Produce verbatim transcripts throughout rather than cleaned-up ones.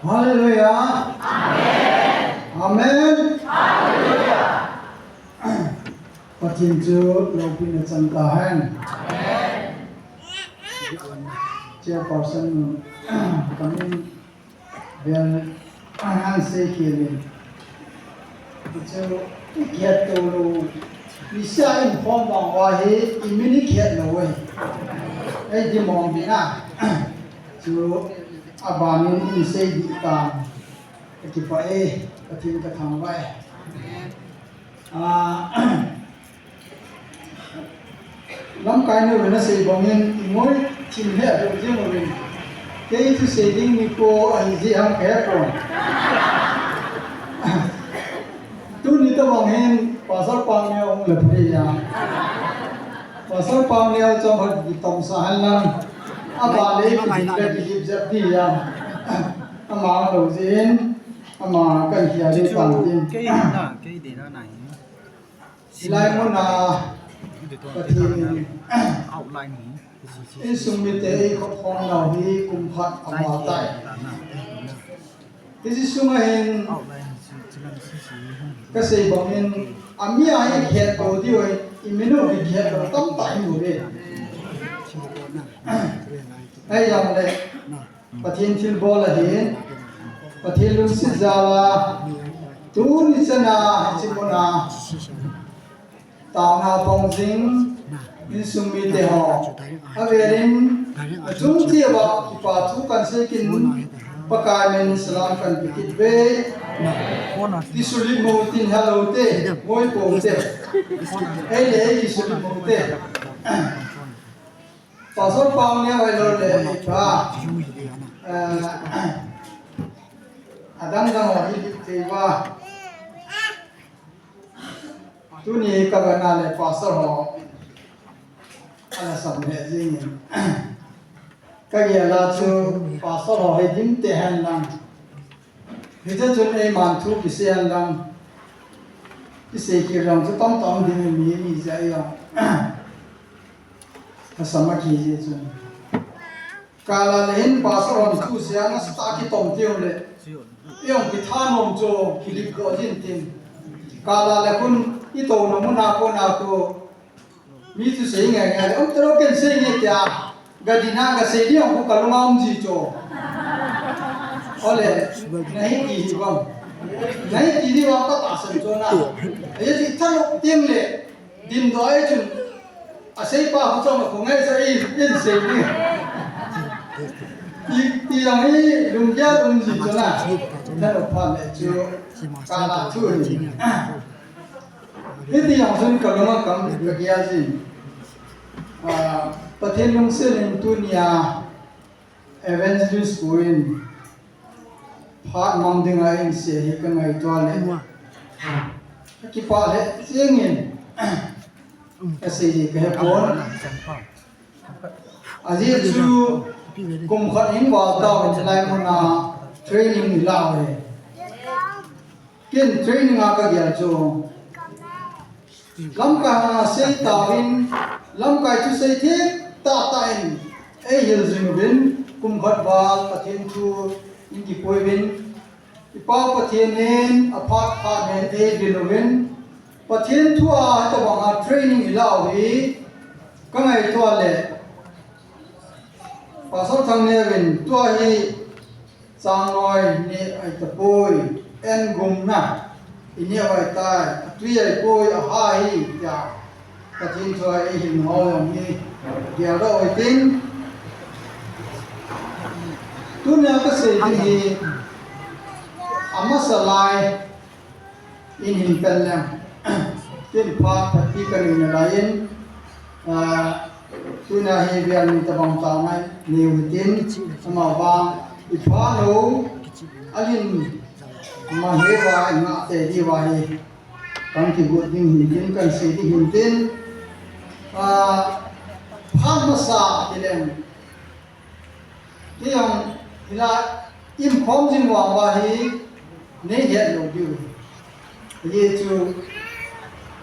Hallelujah. Amen. Pathen chu loupina chan tahen. Chairperson nu, kamin vel, ahin seikhel in. Chu, i kihet to lou. Nisa in khom vang uva hi, i min i kihet lou e. Ei di mong ding a. Chu, abanin in sei ding tan. Ka kipah e, Pathen ka thangvah e. Ah, lamkai nu in asei bangin, i ngoi thim le adong jing uvin. Kei thusei ding nikho ahi jeh ham ka he pon. Tuni tabang hin Pastor Pangneo hung le phei a. Pastor Pangneo chomkhat kitomsah hen lang. Abale kihip le kihip jep ding a. Ama lou jeh in, ama kan hia le pan tin. Kei na, kei de na na hi. Hilai muna Pathen in insung mite eikhopkhom nau hi kum khat aval tai. Hiche sunga hin kasei bangin, ami a hi kihet to diu ahi, i min u hi kihet to tamtah i mu uve. Ahijongle, Pathen thilbol ahin, Pathen lungset jal a, tuni chan a, hiche muna, taona pang jing, insung mite ho, avelin, achung cheh uva, kipa thu kan sei kit in, Pakai min salam kan pe kit uve, kisulit mo tin hello te, moi po te, ei le ei kisulit mo te. Pastor Pangneo ahilou le, i pa, eh, adang dang ho hi dik thei uva. Tuni ka vena le Pastor ho ana sam le jing in. Ka gel a chu Pastor ho hi dim tei hen lang. Hiche chun eiman thu kisei hen lang. Kisei kit lang chu tamtah ding mi, mi jeh a. Ka sam a kiji chun. Kala le hin Pastor hon thu sia nasatah a kitom teng le. Eiho kithanom chu kilip doh jin tin. Kala le khun i touna muna kona khu mi thusei ngai ngai le, um, talo ken sei nge tia. Ga ding a ga sei ding khu ka lunga um ji chu. Ole, nahi ti hi bang. Nahi ti di wa ka tahsan chu na. Ahi ti thalop teng le. Dimdoh a chun, aseipa hu chom a khu ngaisah in, in sei ding. Ti, ti jong hi lunggel um ji chu na. Thalop phat le chu, kala thu hi. Hiti jong chun ka lung a kam ka gel jin. Ah, Pathen lungset in tunia Evangelist pu in phat mang dinga einsei hi ka ngaito le. Ka kipah le jeng in. Ka sei hi ka he pon. Ajeh chu kum khat in val tau in lai muna training i la u hi. Ken training a ka gel chu. Lamkai hon asei tauvin, lamkai thusei thip tah tah in, eihil jing uvin, kum khat val Pathen thu in kipui uvin, i Pa Pathen in aphat phat in eivil uvin, Pathen thu a hitobang a training i la u hi, ka ngaito le, Pastor Thangneo in tua hi, Changloi neh ahi tapoi, en gumna, i neh ahi tai, atui ahipoi, aha hi, tia. Pathen thu a eihil nau jong hi, geldoh u hitin. Tunia ka sei ding hi, amasa lai, in hin pen leng. Tin phat phat ti ka nei nalai in, ah, tuna hi bial ni tabang ta mai, neu hitin, ama vang, i pha lou, alin, ama he va, i ngah te di va hi, kan kigot ding hitin, kan sei ding hitin, ah, phat masa ti leng, Kei jong hila in khom jing vang uva hi nei het lou diu. Ajeh chu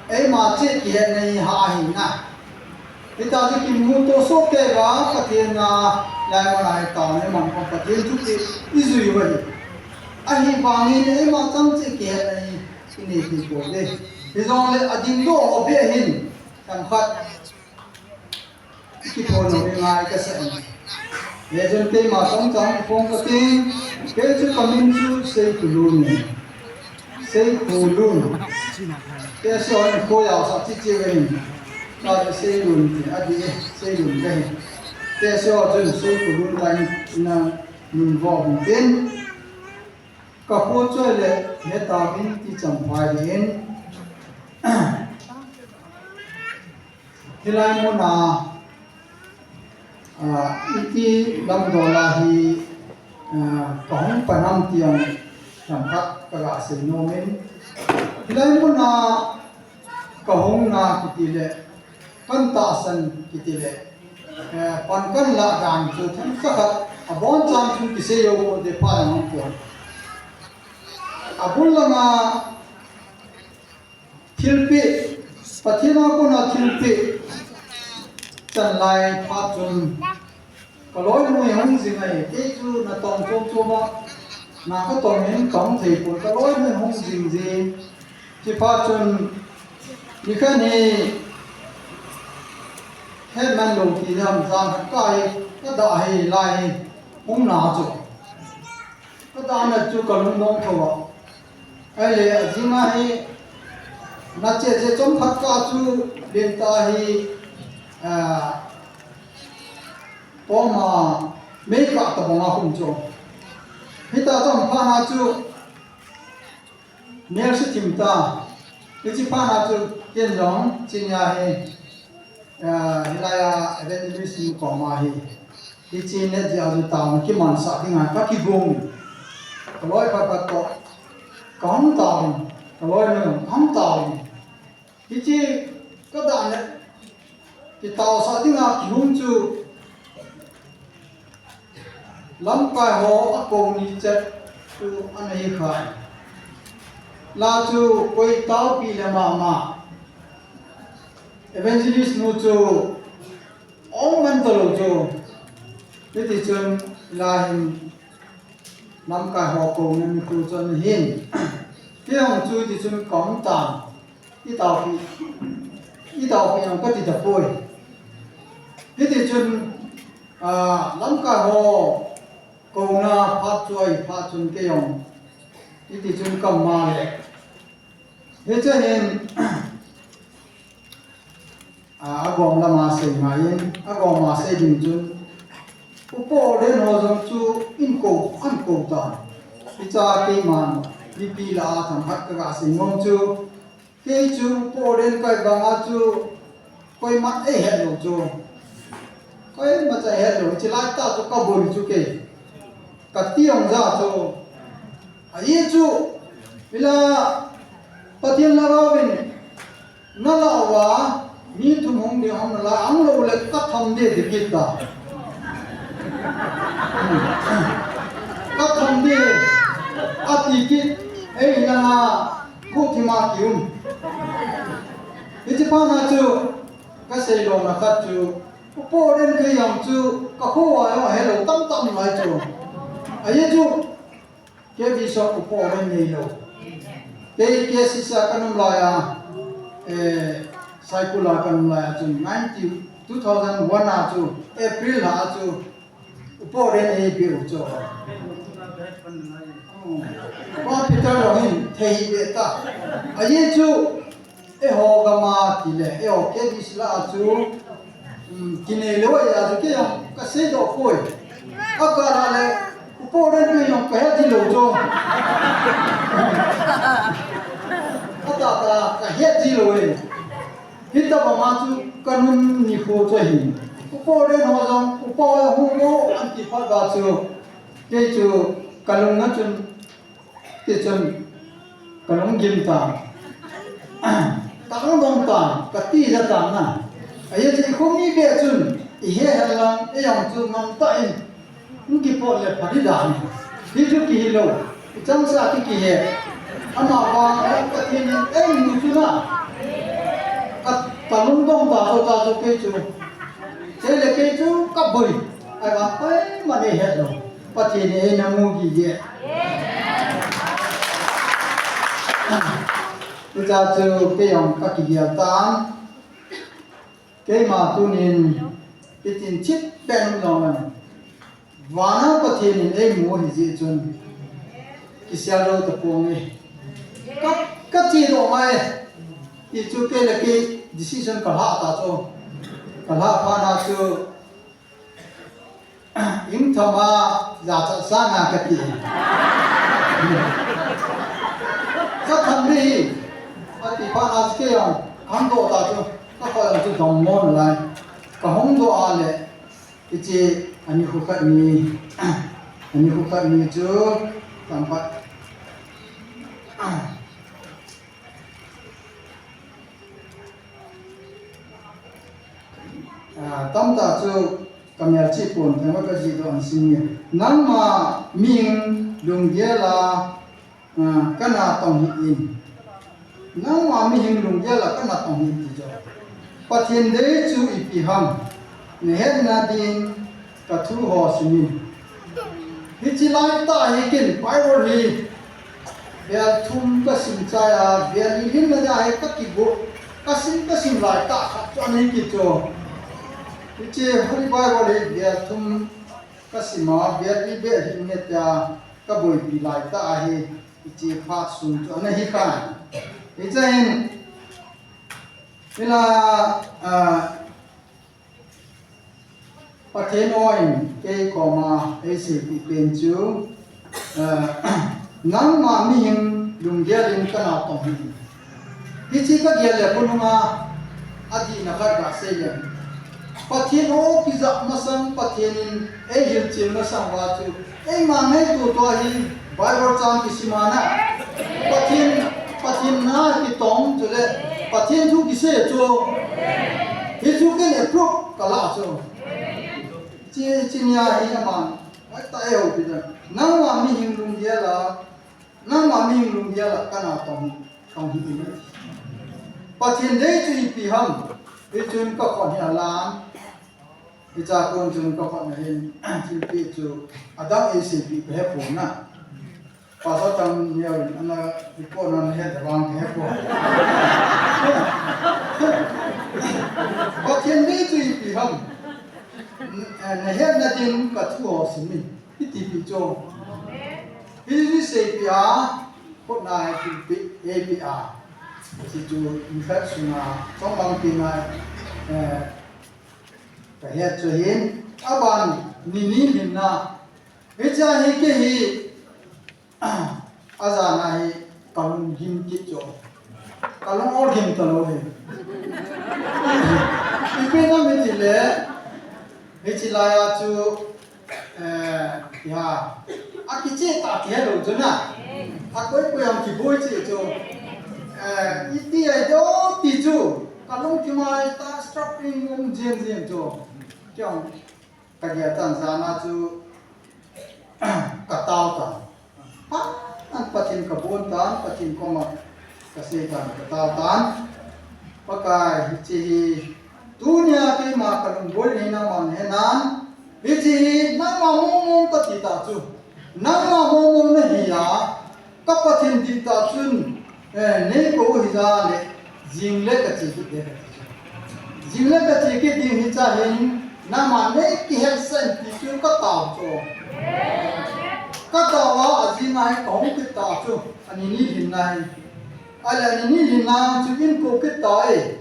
Eima cheh kihetna hi hah ahi na. Hita chu kimu to soh kei uva, Pathen a, lai mana hi taona i man khom, Pathen thupeh i jui uva hi. Ahivangin eima chang cheh kihetna hi i nei thei pouve. Hijongle adingdoh ho beh hin, themkhat i kiphong lou ding ngai kasa in. Hijeh chun keima chomcha hung phong kate, kei chu ka min chu Seikholun. Seikholun. Kei chu hung koi a sa chi chi ve in. Ka Seilun ti, adih e, Seilun kahi. Kei chu chun Seikholun kahi na min vo hung tin. Ka kho chu le, heta vin ti cham phai in. Hilai muna, ah, iti lamdola hi, ah, kahung pan ham ti jong themkhat kaga sei nom in. Hilai muna kahung na kiti le, kan tahsan kiti le, eh, pan kan lah dan chu themkhat abonchan chu kisei jou pon te pha jong pon. Abul langa thilpeh, Pathen a kona thilpeh chan lai phat chun, ka loinu hung jing ahi, kei chu natong chom chom a, na katong in kahung thei pon, ka loinu hung jing jing. Chuphat chun, nikhat hi, hetman lou ti ham, jang khat kahi, kadah hi lai, hung na chu. Kadah na chu kalung dong tho a. Ahile, ajing a hi, na cheh cheh chomkhat kah chu, lenta hi, ah, toma, mei kah tabang a hung chu. Hita chom phat na chu, mel si thim ta. Hichi phat na chu, ken jong, chinia hi. Ah, hilai a evangelist nu koma hi. Hichi ne dia ju taona kimansah dinga ka kigong. Ka loi khat khat toh. Kahung taona. Ka loinu kahung taona. Hichi kadah le. Kitaosah dinga kihung chu. Lamkai ho akou ni chet chu ana hi khai. La chu koi taopi le mama. Evangelist nu chu ong man talou chu. Hiti chun la hin lamkai ho kouna nikho chun hin. Kei jong chu hiti chun kaum tan. I taopi, i taopi jong kati tapoi. Hiti chun, ah, lamkai ho kouna phat chu ahi phat chun kei jong. Hiti chun kaum ma le. Hiche hin, ah, agom lama sei ngai in, agom a sei ding chun. Upa ordain ho jong chu in kou, an kou tan. Hiche a keiman, mipi lah a themkhat kaga sei nom chu. Kei chu upa ordain kai banga chu koiman eihet lou chu. Koimacha eihet lou, hiche lai tah chu kaboi chu kei. Kati jong ja chu. Ahi chu, ila Pathen Lhagao vin, nalah uva, mi thum hung ding ham nalai, ahung lou le katham ding ti kit ta. Katham ding, ati kit, ei langa, Guhthima kium. Hiche phat na chu, kasei lona khat chu, upa ordain kei jong chu, kakho a jong ahelou tamtah um lai chu. Ahi chu, K B C upa ordain neilou. Kei K C C a kanum lai a, eh, Saikul a kanum lai a chu, ninety, two thousand one a chu, April a chu, Upa ordain eipeh u chu. Upa Peter jong hin thei hih beh ta. Ahi chu, eiho gam a tile, eiho K B C lah a chu, um, kinei lou ahi a chu kei jong kasei doh poi. Akah a le, upa ordain kei jong kahet ji lou chu. Atah tah kahet ji lou e. Hitabang a chu kanun nikho chu ahi. Upa ordain ho jong, upa ho hung mo, anti phat uva chu. Kei chu kalung a chun, ti chun kalung gim tan. Kalung dong tan, kati ja tan na. Ahi chu ikho mi beh chun, ihe hen lang, ei jong chu ngam tah in. Hung kipot le pha ding dan. Hichu kihi lou. Ichang sa ki kihe. Amavang a Pathen in einu chu na. ta chu, ta chu kei chu. Chule kei chu ka boi. Ahivang koima nei het lou. Pathen in eina mu gige. Hiche chu kei jong ka kigel tan. Keima tunin, hitin thip pen um jong leng, vana Pathen in eimu ahi jeh chun, kisel lou tapong e. Ka, ka chedoh ngai e. Hichu kei le kei decision ka lha ta chu. Ka lha phat na chu, Ingthama jachat sanga kati. Ka tham ding hi, ati phat na chu kei jong, ka hung doh ta chu, ka khut jong chu dong mo nalai. Ka hung doh a le, hiche ani khu khat ni, ani khu khat ni chu, tam phat. Ah, tamtah chu ka melchih pon, themkhat ka jih doh ahin sim e. Nangma mihing lunggel a, ah, kana tong hih in. Nangma mihing lunggel a kana tong hih in ti chu. Pathen dei chu ipi ham. Nahetna din ka thu ho simin. Hiche lai tah hi ken Bible hi vel thum ka sim chai a, vel li lhinna dia hi ka kigo, ka sim, ka sim lai tah khat chu ana hi kit chu. Hiche Holy Bible hi vel thum ka sim a, vel li beh lhinna dia ka boipi lai tah ahi, hiche phat sung chu ana hi khan. Hiche hin, hila, ah, Pathen in kei koma eiseipeh pen chu, eh, nangma mihing lunggel in kana tong hih in. Hiche ka gel le khonunga, adihna khat ka sei leng. Pathen o kijah masang, Pathen in eihilchil masang uva chu, eima ngaito tua hi Bible chang kisim a na. Pathen, Pathen na kitong chule Pathen thu kisei chu. Hichu ken approve ka la chu. Chi, chi nia hi aman. Ai ta e ho pi dan. Nangma mihing lunggel a, nangma mihing lunggel a kana tong, tong hih in. Pathen dei chu ipi ham. Hichun ka khut hi alan. Hiche a kon chun ka khut na hin, thilpeh chu, adang eiseipeh ka hepon na. Pastor Thangneovin, ana report na nahet vang ka hepon. Pathen dei chu ipi ham. N-, eh, nahetna din ka thu ho simin. Hiti pi chu. Hiche seipeh a, khut na hi thilpeh, eipeh a. Hichu, in fact, sunga, chongbang pi na, eh, Ka het chu hin, aban ni ni lhinna. Hiche hi kei hi, ajana hi ka lunggim kit chu. Ka lung ol gim talou hi. Ipi na mi ti le, hiche lai a chu, eh, ya, akiche ta ti helou chu na. Akoi koi am kiboi che chu. Eh, iti ai do ti chu. Ka lungthim a ta struggling um jeng jeng chu. Kei jong ka gel tan, jana chu ka tao tan. Phat, an Pathen ka bon tan, Pathen koma ka sei tan, ka tao tan. Pakai, hiche hi tunia keima ka lungboi hi nangman henan. Hiche hi nangma mong mong ka ti ta chu. Nangma mong mong nahi a. Ka Pathen dihtah chun, eh, nei kou hija le, jing le ka che kit ding ka ti chu. Jing le ka che kit ding hiche hin, nangman nei kihetsah in ti chu ka tao chu. Ka tao a, ajing a hin ka hung kit ta chu, ani ni lhinna hin. Ahile ani ni lhinna chu in kou kit ta e.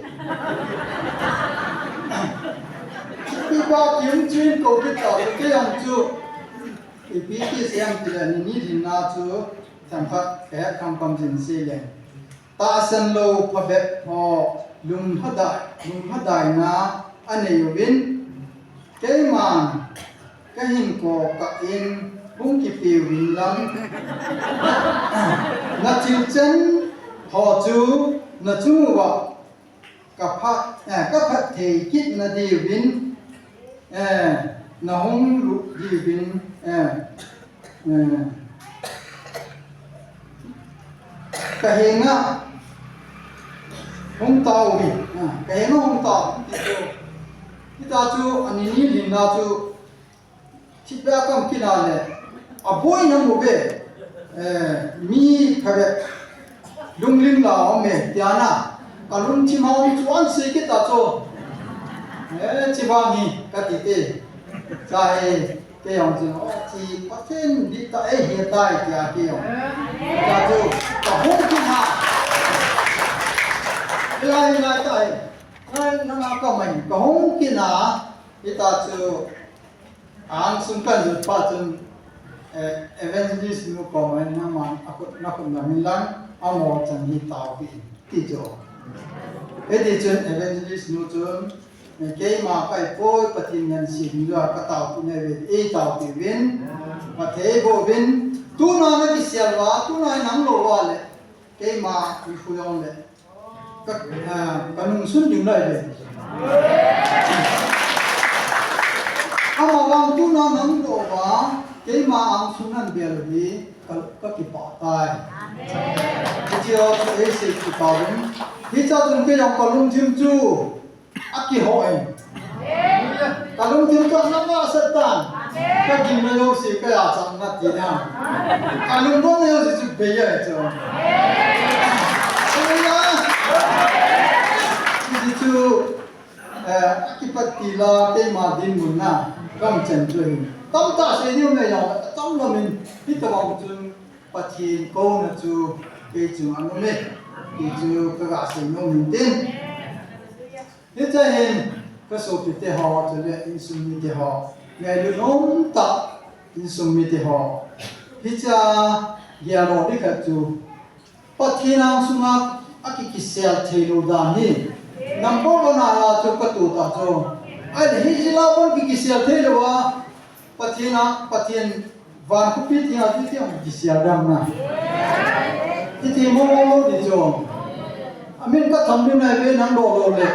Ipi pa ti hung chu in kou kit ta chu, kei jong chu. Ipi ti sei em tile, ani ni lhinna chu themkhat ka het khamkham jing sei leng. Tahsan lou phabep ho, lunglhadai, lunglhadaina anei uvin, keiman ka hinkho kah in hung kipe uvin lang. Na thilchen ho chu na chung uva ka phat, eh, ka phatthei kit na diuvin, eh, na hung lut diuvin, eh, eh, ka henga hung tao uvin. Ka heng hung ta, ti chu. Hita chu, ani ni lhinna chu, thipbeh a ka um kit na le, a boina mu ve, eh, mi kha ve, lunglim la um e, tia na, ka lungthim a um chu an sei kit ta chu. Eh, chi bang hi, ka ti te. Cha e, Kei jong chun, o, chi Pathen dih ta, eh, hi tai, tia kei jong. Tia chu, ka hung kit na. Hilai, hilai tai. Nang, nang a ka mai, ka hung kit na. Hita chu, angsung kan jot pa chun, eh, evangelist nu ko mai, nang man, a khut, na khut na min lang, a mo chan hi tao pi. Ti chu. Hiti chun evangelist nu chun, "Keima ka hi poi, Pathen ngen si ding jeh a ka taopi nahi ve, ei taopi uvin, ka thei boh uvin, tuna na kisel uva, tuna nang lou uva le, keima i hu jong le, ka, ah, ka nung sun ding nahi ve." Amavang tuna nang lou uva, keima angsung nan bel u hi, ka, ka kipah tai. Hiche ho chu ei sei kipah in. Hiche chun kei jong ka lungthim chu a kihoh in. Ka lungthim chu ana vahsat tan. Ka gimna jouse ka jachatna ti dan. Ka lungdonna jouse chu bei ahi chu. Hallelujah. Hiche chu Eh, a kipat til a keima dinmun na, ka um chan chu ahi. Tamtah sei ding um e jong, atam lam in, hitobang chun Pathen kouna chu kei chunga um e, ti chu ka ga sei nom in tin. Hiche hin, ka sopite ho, chule insung mite ho, ngailut nom tah insung mite ho. Hiche a, gel lou ding khat chu, Pathen angsunga a ki, kisel thei lou dan hi. Number one a chu ka tu ta chu. Ahile hi jeh a bon ki, kisel thei lou a. Pathen a, Pathen van khopi ti a chu ti a kisel dan na. Hiti mo mo lou ti chu. Amin ka tham ding nahi ve nang lou lou le.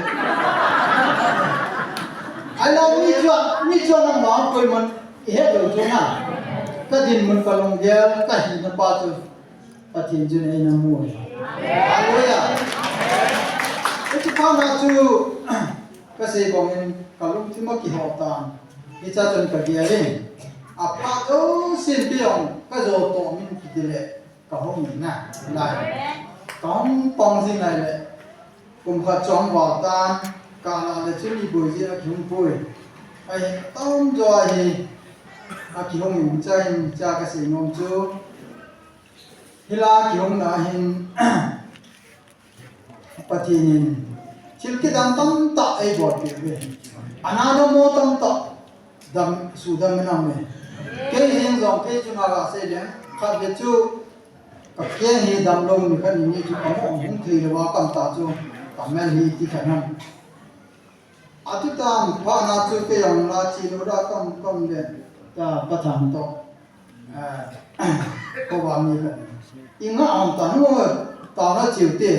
Ahile mi chu, mi chu nang ma koiman i het lou chu na. Ka dinmun ka lunggel, ka hina pa chu. Pathen chun eina mu e. Hallelujah. Hiche phat na chu, ka sei bang in ka lungthim a kihoh tan. Hiche chun ka gel in. Aphat jousen kei jong ka jo toh min kiti le ka hung in na. Lai. Ka hung pang jing lai le. Kum khat chom val tan. Ka la le chun i boi jeh a kihung poi. Ahi, atam jo ahi. A kihung in cha in cha ka sei nom chu. Hilai a kihung na hin Pathen in thil kidang tamtah eibolpeh uve. Ana dam mo tamtah dam, sudam in aum e. Kei hin jong kei chunga ga sei leng, khatvei chu ka keng hi damlou ni khat ni chu ka mo hung thei lou a, ka um ta chu ka mel hi ti khat ham. Ati tan phat na chu kei jong la chi lou da ka um, ka um le, ka Pathen toh. Ah, ko ba mi ka. I nga ang ta nu, ta na chiu te.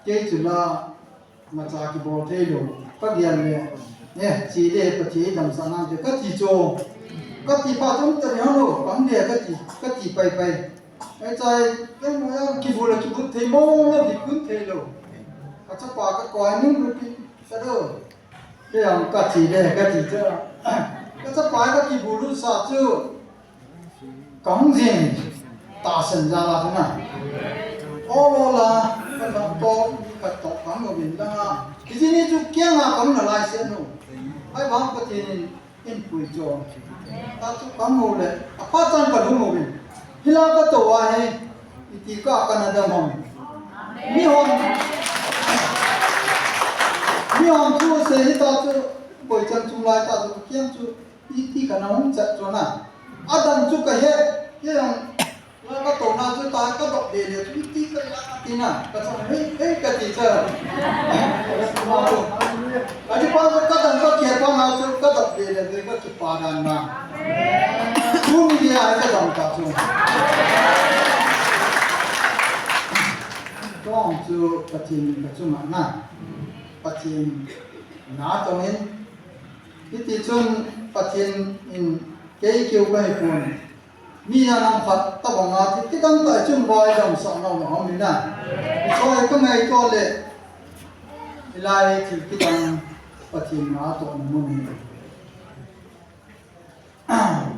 Kei chu la, ma cha kibol thei lou. Ka gel le. Ne, chi le, Pathen damsah nante, ka ti chu. Ka ti phat chun ta ni ho lo, ka um le, ka ti, ka ti pai pai. Ai chai, kei mo yang kibol le, kibol thei mo lo, kikun thei lou. Ka chapa ka koi nung lu pi, ka do. Kei jong ka ti le, ka ti chu. Ka chapa ka kibol lut sa chu. Ka hung jing. Tahsan jal a chu na. Ol ol a, ka toh, ka toh, ka hung uvin lang a. Hiche ni chu kiang a ka hung na lai se nu. Ahivang Pathen in, in pui chu. Ta chu ka mu le. Aphat chan ka lung uvin. Hilai ka toh a hi. Iti ka, ka na dam ham. Mi hon, mi hon thu sei hita chu, boi chan chung lai ta chu, kiang chu, iti ka na hung chat chu na. Adam chu ka he, he hong, la ka to na chu ta, ka dok de le chu, iti ka ya ka ti na, ka cha, hei, hei, ka ti cha. Ati pa chu ka dam ka kia pa na chu, ka dok de le, ka chu pa dan na. Tuni dia ka dam ta chu. Tong chu Pathen ka chunga na. Pathen na tong in. Hiti chun Pathen in kei keu ka hi pon. Mi na nang khat tabang a ti, ti dang ta chung vai dam sa na ma hom na. Choi ka ngai to le. Hilai thil kidang Pathen na tohna mun hi.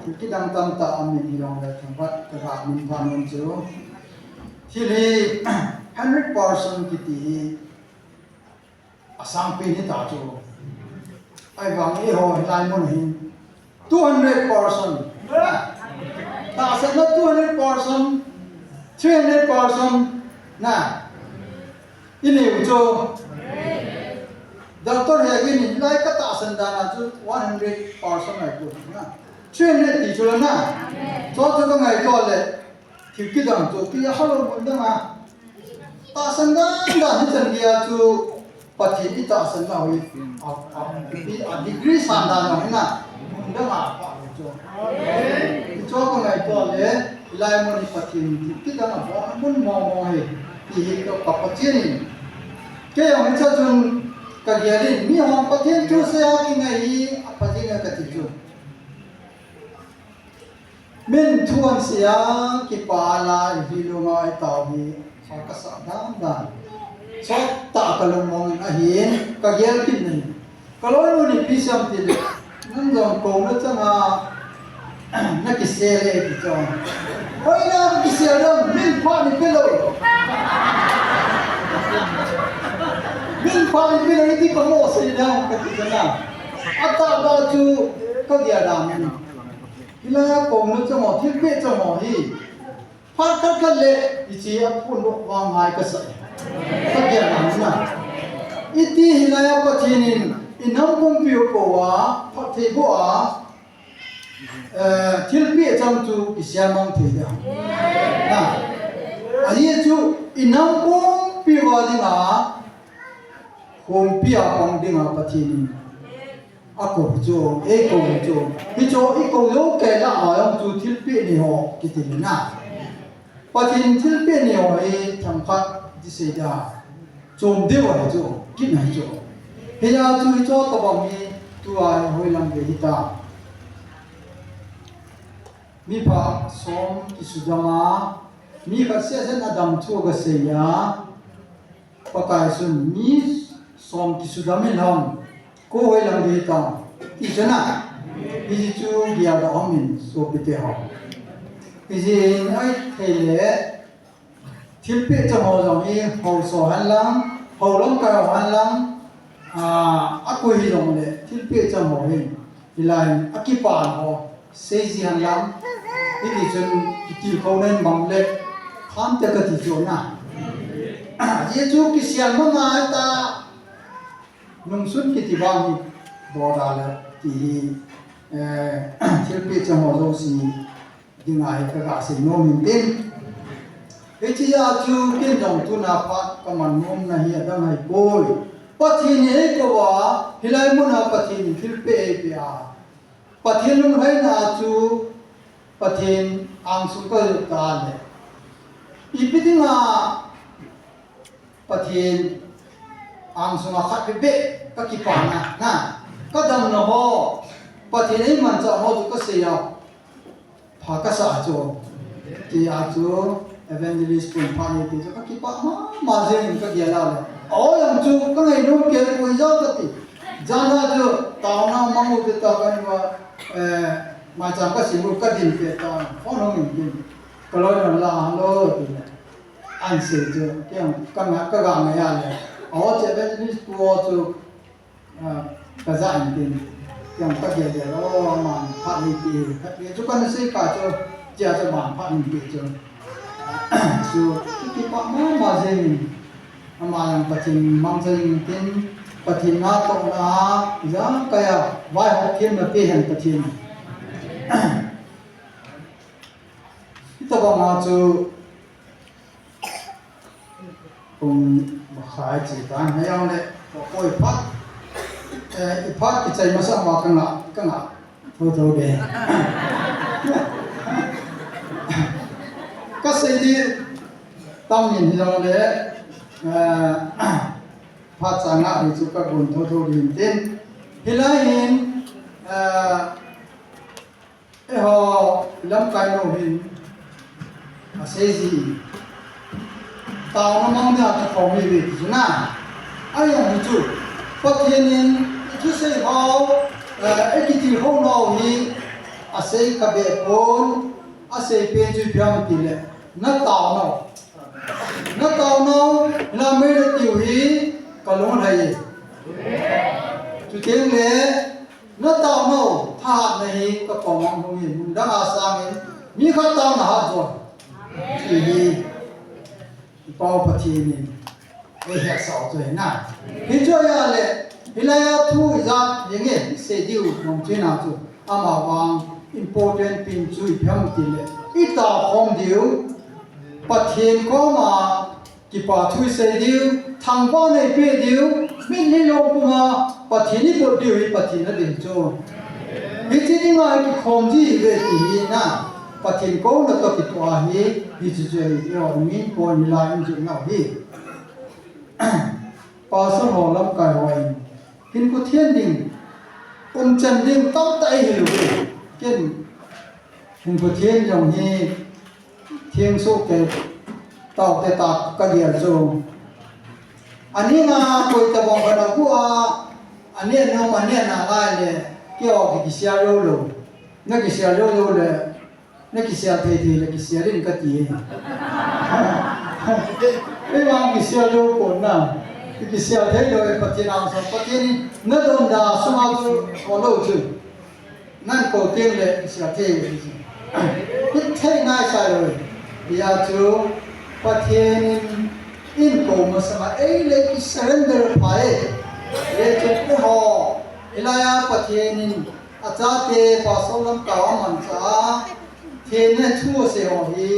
Thil kidang tamtah amin hijongle thangvah kaga min pha nom chu. Thil hi hundred percent kiti hi asangpen hita chu. Ahivang eiho hilai mun hin two hundred percent. Tahsanna two hundred percent, three hundred percent na. Inei u chu. Doctor Hegin in hilai katahsan dan a chu one hundred percent ahi poi na. Three hundred ti chu la na. Chu chu kangaito le. Thil kidang chu, kei a khalou mun dang a. Tahsan dan dan hi chan gei a chu, Pathen i tahsan nau hi, a, a, i, a degree san dan nau hi na, mun dang a pha hi chu. Hichu kangaito le, hilai mun hi Pathen thil kidang a bol mun mong mong hi, ti hi ka, ka Pathen in. Kei jong hiche chun kagel in, mi hon Pathen thusei a kingai hi, apha jing e kati chu. Min thu ahin sei a, kipa la, i hi lunga i tao hi, pha kasa dan dan. Sot tah a kalung mong in ahin, kagel kit in ahi. Kaloinu in ipi asei em tile, nang jong kouna chang a, nakisel e ti chu. Hoilam kisel dam, min phat nei pe lou. Min phat nei pe lou, iti kamo sei dam, kati chu na. Atah ba chu, kagel dan in. Hilai a kouna chang ho, thilpeh chang ho hi. Phat khat khat le, hiche a phondoh vang ngai kasa e. Kagel dan na. Iti hilai a Pathen in, i nam pumpi u pou a, phatthei boh a, eh, thilpeh chang chu kisel mang thei ding. Na. Ahi chu, i nam pumpi uva dinga, khompi a pang dinga Pathen in. Akou chu, eikou chu. Hichu, eikou jou kei la a jong chu thilpeh nei ho, kiti le na. Pathen thilpeh nei ho hi themkhat ti sei da. Chom deu ahi chu, kit ahi chu. Hijeh a chu hichu tobang hi, tua hi hoilam ve hita. Mi pha som kisudam a, mi khat seh seh in adam thu kasei a. Pakai chun mi som kisudam in ham, kou hoilam ve tam, ti chu na. Hiche chu gel da um in sopite ho. Hijeh in ahithei le, thilpeh chang ho jong hi, haosa hen lang, hao lamkai ho hen lang, a, akoi hijongle, thilpeh chang ho hin, hilai in, akipa ho, Seiji hen lang, hiti chun kitilkhouna in mang le, phante kati chu na. Jesu kisel mama ta, nungsun kiti vang hi, boda le, ti hi, eh, thilpeh chang ho jouse, dinga hi kaga sei nom in tin. Hiche a chu ken jong tuna phat kaman nomna hi adang ahipoi. Pathen in eikou a, hilai muna Pathen in thilpeh eipeh a. Pathen lunglhaina chu Pathen angsung kalut ta le. Ipi dinga Pathen angsunga khat beh beh kakipana, na, kadamna ho, Pathen eimanchah ho chu kasei a, pha kasa chu, ti a chu, evangelist pun pha ni ti chu kakipah mama jeng in kagel a le. Aw, jong chu kangainom kei poi jong kati. Jan a chu taona mang u te ta kani va, eh, maicham kasem u kadin pet ta, phone hung in tin. Kaloi non la, hello, ti le. Ahin sei chu, kei jong ka nga, kaga ngai a le. Aw, che evangelist pu chu, ah, kaja in tin. Kei jong kagel gel, aw, aman phat nei ti, khat vei chu kana sei kha chu, chia chu aman phat nei ti chu. Chu, kipah mama jeng in. Ama jong Pathen mangcha in tin, Pathen natohna, jangkaiya, vaihop themna pe hen Pathen. Hitobang a chu, Pung makhai che tan, hijong le, koi phat, eh, i phat kichai masang ma kanga, kanga, tho tho de. Kasei di tam in hijong le, eh, phat changa hi chu kagon tho tho din tin. Hilai hin, eh, Eiho lamkai nu hin asei ji. Taona mang dia ta khom hi ve ti chu na. Ahi chu, Pathen in i thusei ho, eh, i kitilkhou nau hi, asei kha be pon, asei pen chu ipi ham tile, na tao nau. Na tao nau, na mei na tiu hi, ka lung hai. Chuteng le, na tao nau, thahatna hi, ka koma hung hi, mun dang a sangin, mi khat taona hat jo. Ti hi. I Pau Pathen in eihetsah u chu ahi na. Hichu ahile, hilai a thu ijat ding e, isei diu nom chu ahi na chu. Amavang important pen chu ipi ham tile, i tao khom diu, Pathen koma kipa thu isei diu, thangvahna ipe diu, mitlhi lou puma Pathen ibol diu hi Pathen adei chu. Hiche dinga kikhom ji ve ti hi na, Pathen kouna toh kitoh ahi, hiche chu ahi, eiho min pon hilai in jui nau hi. Pastor ho lamkai ho in, hinkho theng ding, umchan ding tamtah eihil u hi. Ken, hinkho theng jong hi, theng soh kei taute tah kagel chu. Ani na koi tabang kana gu a, ani na ma ni na lai le, keiho kikisel lou lou. Na kisel lou lou le, na kisel thei thei le kisel in kati e. Eima kisel lou pon na, kisel thei lou e Pathen angsung, Pathen in na donda sunga chu ko lou chu. Nan ko teng le kisel thei e. Hithei nai sa lou e. Hia chu Pathen in, in ko masanga ei le kisurrender pha e. Le chu eiho, hilai a Pathen in achate pastor lamkai a amanchah a, themna thu asei ho hi,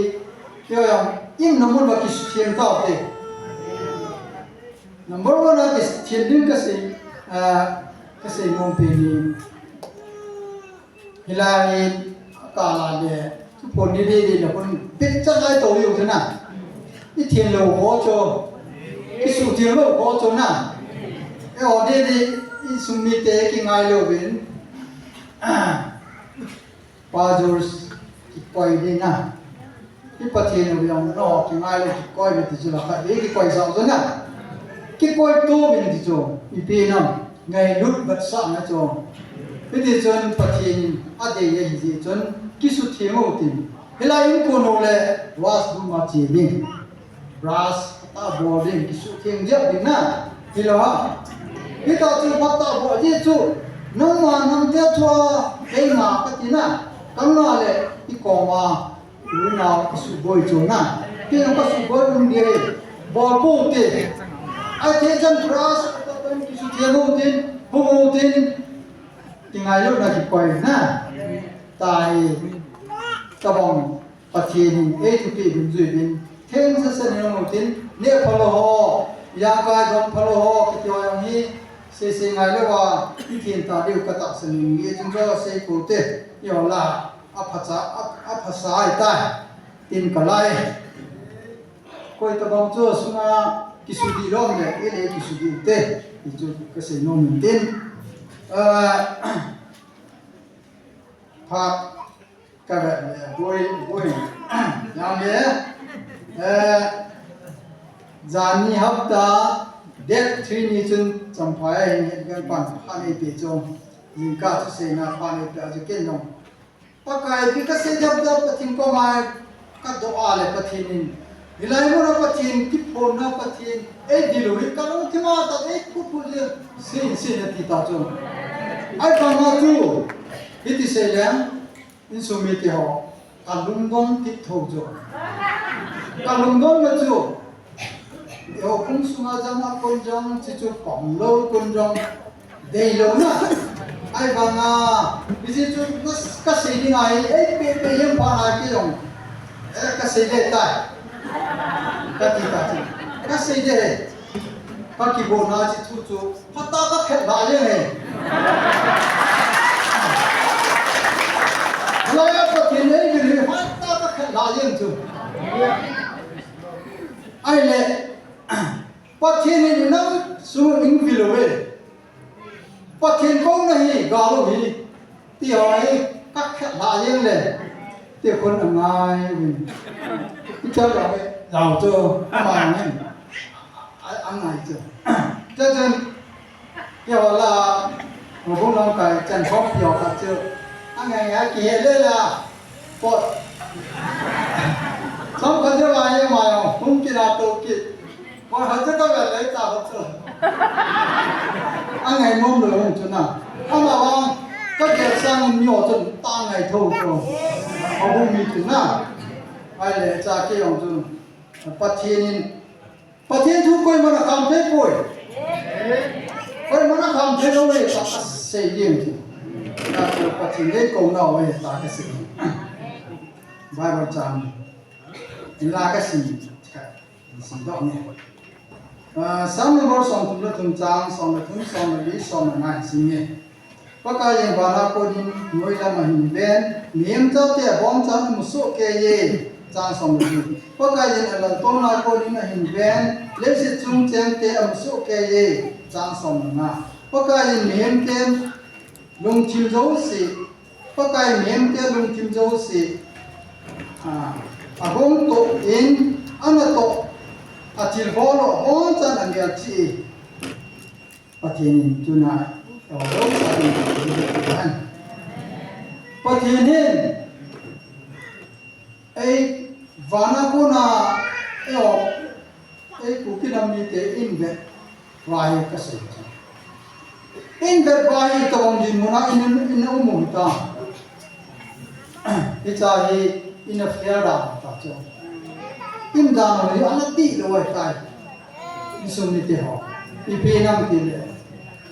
keiho jong in namun va kisuthem taute. Number one a kisuthem ding kasei, ah, kasei nom pen hi. Hilai a kala le, thuphon ni dei dei le, khun bit chan ai to u chu na. I theng lou ho chu, i suthem lou ho chu na. Eiho dei dei, insung mite kingai louvin. Pa George kikoi ding na. I Pathen u jong no kingai lou kikoi ve ti chu la khat ve kikoi sao chu na. Kikoi to vin ti chu. Ipi nam ngailut vetsahna chu. Hiti chun Pathen in adei ahi jeh chun kisuthem u tin. Hilai in kon u le washroom a che ding. Brush phatah bol ding, kisuhtheng jep ding na. Hilou ham. Hitah chu phatah bol ding chu. Nangma namte thua, keima kati na. Kanga le, i koma, unau kasuhboi chu na. Kei jong kasuhboi um ding e. Bol pou te. Athei chan brush phatah bol kisuhtheng u tin, hung u tin. Kingailutna kikoi na. Tai. Tabang. Pathen in eithupi dungjuiyin, theng sese nei um utin, neh phalou ho, jangkai dom phalou ho, kiti ho jong hi, seisei ngailou a, i theng ta diu katahsan in, nge chun jo sei pou te, i ho la, aphasa, a, aphasa ahitai, tin kalai. Koi tabang chu sunga kisudih lom le, i le kisudih te, ti chu kasei nom in tin. Ah, phat Ka vet le, boi, boi. Jam le, eh, jani hapta, date three ni chun Champhai a hin het gan pan pha nei pe chu. Jingkah chu seina pha nei pe a chu ken jong. Pakai pi ka sei dap dap Pathen koma ka doh a le Pathen in. Hilai mun a Pathen, kiphonna Pathen, ei dil u hi ka lungthim a tah ei phut phut le, sin sin a ti ta chu. Ahivang a chu, hiti sei leng, insung mite ho, ka lungdong kit thou chu. Ka lungdong na chu, eiho kum sunga jong a kon jong, chi chu pom lou kon jong, Deilou na. Ahivang a, hiche chu ka, ka sei ding ahi, ei, pe, pe, hiam pha na kei jong. Eh, ka sei ding tai. Ka ti ta chu. Ka sei ding. Ka kibol na chi thu chu. Phatah ka khet la jeng e. Lai a Pathen ei vil hi phatah ka khet la jeng chu. Ahile, Pathen in nang sung in vil uve. Pathen kouna hi, gal u hi, ti ho hi, ka khet la jeng le, ti khun angai uvin. Ti cha la ve, lau chu, ama ngai. A, angai chu. Chachun, kei hola, houbung lamkai chan khom pio khat chu. Angai ngai kihe le la. Pot. Som khat chu la ye mai o, hung kina to ki. Pot khat chu ka ve le ta ho chu. Angai nom lo hung chu na. Ama vang, ka gel sang in mi ho chun ta ngai tho ko. Houbung mi chu na. Ai le cha kei ong chu. Pathen in Pathen thu koiman akham thei poi. Koiman akham thei lou e ta kasei ding ti. Ka chu Pathen dei kouna e ta kasei. Bible chang. Ila kasei. Kasei doh nge. Ah, Psalm number som thum le thum chang, som le thum, som le li, som le nga sing nge. Pakaiyin vana konin noilam ahin ven, mihem chate abonchauvin amusoh keiye, chang som le li. Pakaiyin alaltouna konin ahin ven, leiset chung chengte amusoh keiye, chang som le nga. Pakaiyin mihemte lungthim jouse, Pakai mihemte lungthim jouse, ah, agong toh in, ana toh, athilbol ho abonchan amelchih e. Pathen in tuna, eh, Pathen in, ei, vana kona, eh, ei, Kuki nam mite in vet vahi kasei. In vet vahi tobang dinmuna in, in um u ta. Hicha hi ina fail da ta chu. In dan hi ana ti lou ai tai. Insung mite ho. Ipi nam ti le.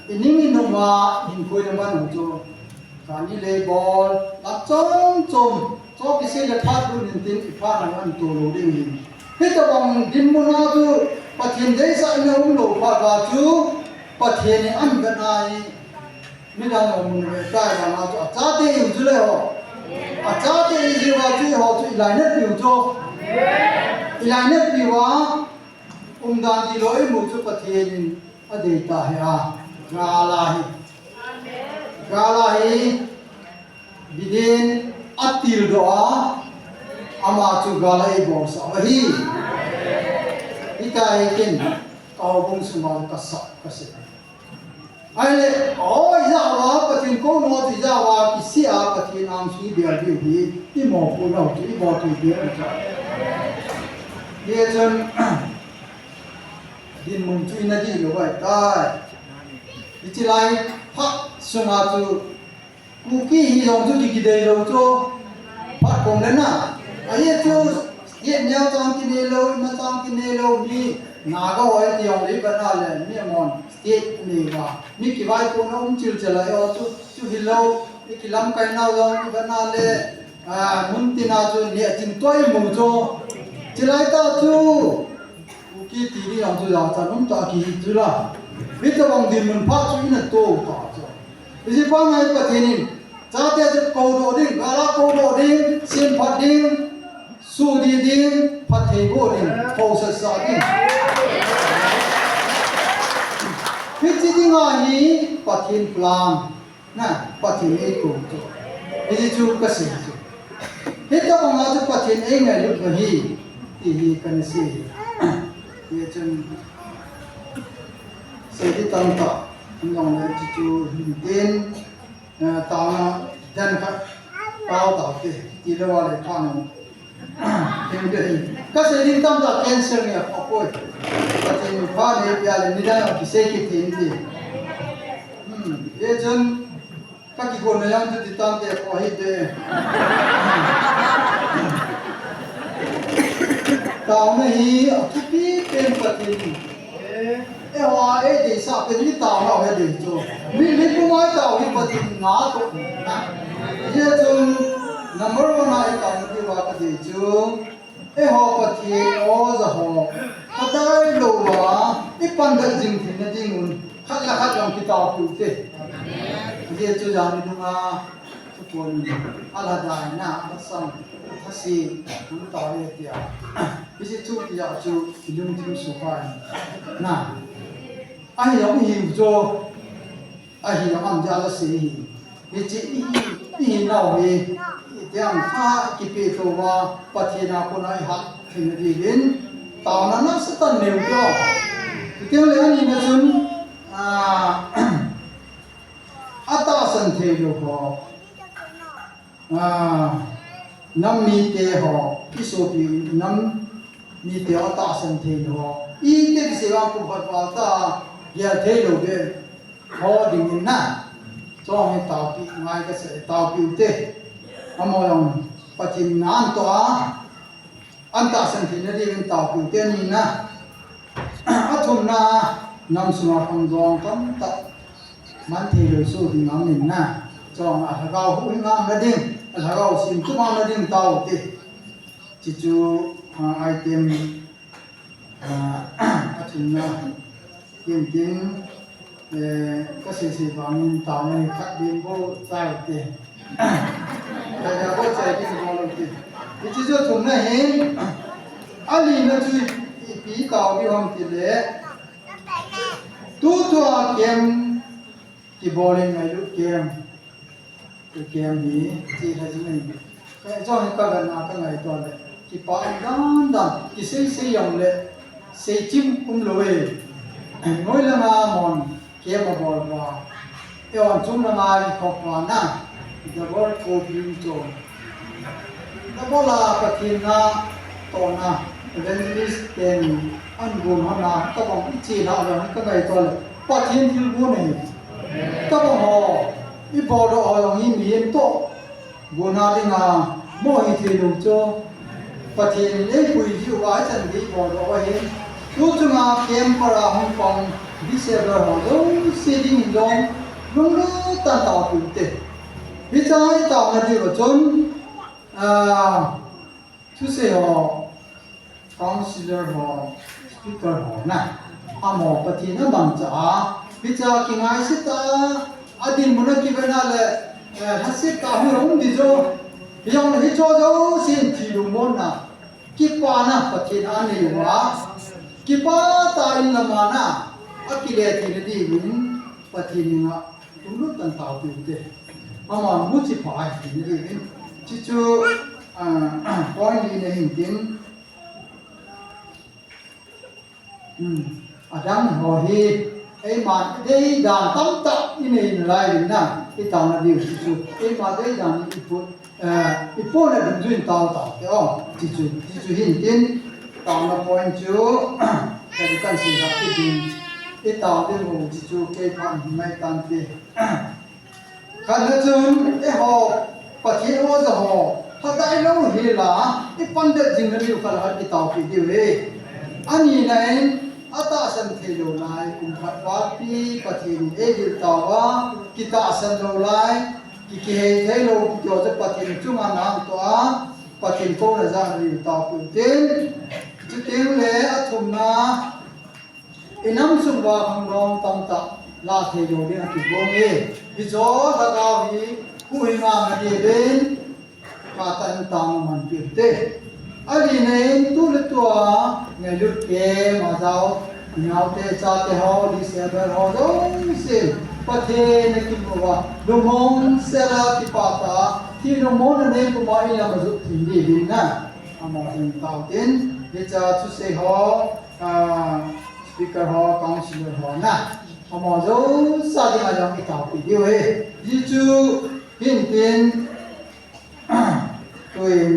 Ining inuma hinkho ina man u chu. Kani lei bol, lam chom chom. Cho kisei le phat lut in tin iphat na man to lou ding hin. Hitobang dinmuna chu Pathen deisah ina um lou phat uva chu Pathen in an vet nai. Midang jong mun ve tai vang a chu achate ihiu chu le ho. Achate ihiu a chu ho chu ilainat piu chu. Ilainat piu a umdan tilou imu chu Pathen in adei ta hi a. Gala hi. Gala hi. Bidin atildoh a. Ama chu gala eibolsah u ahi. Hitia hi ken ka houbung sunga kasah kasei. Ahile, o, ijat uva, Pathen kouna chu ijat uva, kisih a, Pathen angsunga ibel diu hi, imopohnau chu, ibol thei diu chu. Hijeh chun, dinmun chu ina dihlou ahitai. Hiche lai phat sunga chu, Kuki hi jong chu ki, kidei lou chu. Phat kom le na. Ahi chu, state neo chang kinei lou, ima chang kinei lou, mi Naga ho ti jong le ivet na le, mi amon state nei uva. Mi kivaipohna um chil chil ahi o chu, chu hilou, mi kilamkai nau jong ivet na le, ah, mun tina chu neh chin toh imu chu. Chilai tah chu, Kuki ti ding jong chu jachat um tah kihi chu la. Hitobang dinmun phat chu ina to ta chu. Hiche banga hi Pathen in, chate chu koudoh ding, gala koudoh ding, semphat ding, sudih ding, phatthei boh ding, haosat sah ding. Hiche dinga hi Pathen plan, na, Pathen eikou chu. Hiche chu kasei chu. Hitobanga chu Pathen eingailut u ahi, ti hi kana sei. Hichun, sei ding tamtah, hung jong le chu chu hin tin, Eh, taona dan khat tao tao te, tilou a le pha nung. Hing te hi. Kasei ding tamtah cancel nge apoi. Pathen in pha neipeh le nidang a kisei kit thei inte. Hmm, hichun kakigonna jong chu ti tante ko hi te. Taona hi athupi pen Pathen in. Eiho a eideisah pen hi taona hi adei chu. Mi, mipuma tao hi Pathen in nga toh na. Hijeh chun number one a itaona diuva kadei chu. Eiho Pathen o ja ho. Kadei louva, ipandah jing theina dingun. Khat le khat jong kitaopeh u te. Hijeh chu jan nunga. Chupon, alhadaina, alhasam, alhase, hung tao e tia. Hiche thu tia chu, ilungthim sukha in. Na. Ahi jong ihiu chu. Ahi jong am ja la sei hi. Hiche ihi, ihinau hi. Itiam kha kipeh tou va, Pathen a kona ihat theina diuvin. Taona nasatah in neiu chu. Hiti le ani na chun. Ah, atahsan thei lou ho. Ah, nam mite ho, isopi nam mite ho atahsan thei lou ho. Ite kisei vang kum khat val ta, gel thei lou ve. Ho dingin na. Chong hi taopi, ngai kasei taopi u te. Amaho jong Pathen in ahin toh a. Atahsan theina diuvin taopi u te ni na. Athumna, nam sunga khang jong tamtah man thei lou soh ding aum in na. Chong a lhagao huhhing aum na ding, a lhagao simtup aum na ding tao u te. Chuchu, ah, item, ah, athumna. Tin tin, eh, kasei sei vangin taona hi khat din bou chai u te. Khat din bou chai din bou lou te. Hiche chu thumna hin, alina chu ipi tao diu ham tile. Tutua camp kibol in ngailut camp. Kei camp hi, che lha jing ahi. Kei jong hi ka vet na ka ngaito le. Kipah dan dan, kisei sei jong le, seichim umlou e. Noi langa mon, camp abol uva. Eiho chung langa ikhop uva na. Double covering chu. Double a Pathen natohna, evangelist ten ahin gon hon a, tabang iche lha jong ka ngaito le. Pathen thilgon ahi. Tabang ho, ibol doh ho jong hi mihem toh. Gon a dinga, mo hithei lou chu. Pathen in eipui jiu va hichan gei bol doh ahi. Tu chunga camp para hung pang disable ho jouse dingin jong lunglut tah in taopi u te. Hiche a itaona diu chun, ah, thusei ho, councillor ho, speaker ho na. Amaho Pathen in amangcha a. Hiche a kingaisih tah a, adinmun a kivet na le, eh, lhaset tah a hung um ding chu. Hijongle hiche jousen thilumon na. Kipana Pathen in anei uva, kipah tah in lamana, akile theina diuvin Pathen henga lunglut tah in taopi u te. Ama muchi pha ahi theina diuvin. Chuchu, ah, point li na hin tin. Hmm. Adang ho hi, eima deidan tamtah inei nalai uvin na, itaona diu chu, eima deidan ipu, eh, ipuina dungjuiyin tao tao te o, chuchu, chuchu hin tin, taona point chu, ka kan sei kha kit in, itao diu chuchu kei phat hin mai tante. Khatna chun, eiho, Pathen oja ho, lhadai lou hel a, ipan det jing na diu khat khat itaopi diu ahi. Anina in, atahsan thei lou lai, kum khat val pi, Pathen in eidil tauva, kitahsan lou lai, ki, kihei thei lou, kiti ho chu Pathen chunga natoh a, Pathen kouna jal na diu taopi u te. Chuteng le, athumna, inam sung uva khangdong tamtah la thei lou ding akigong e. Hiche lhagao hi huhhing aum na diuvin, phatah in taona manpi u te. Alina in tu le tua ngailut camp a jao, naote chate ho, disable ho, jouse, Pathen in akimu uva, lungmong sel a kipah tah a, thi lungmong na nei puma ilam a jot thei diuvin na. Amaho hin taotin, hiche a thusei ho, ah, speaker ho, councillor ho na. Amaho jouse dinga jong itaopi diu ahi. Hichu hin tin, tuin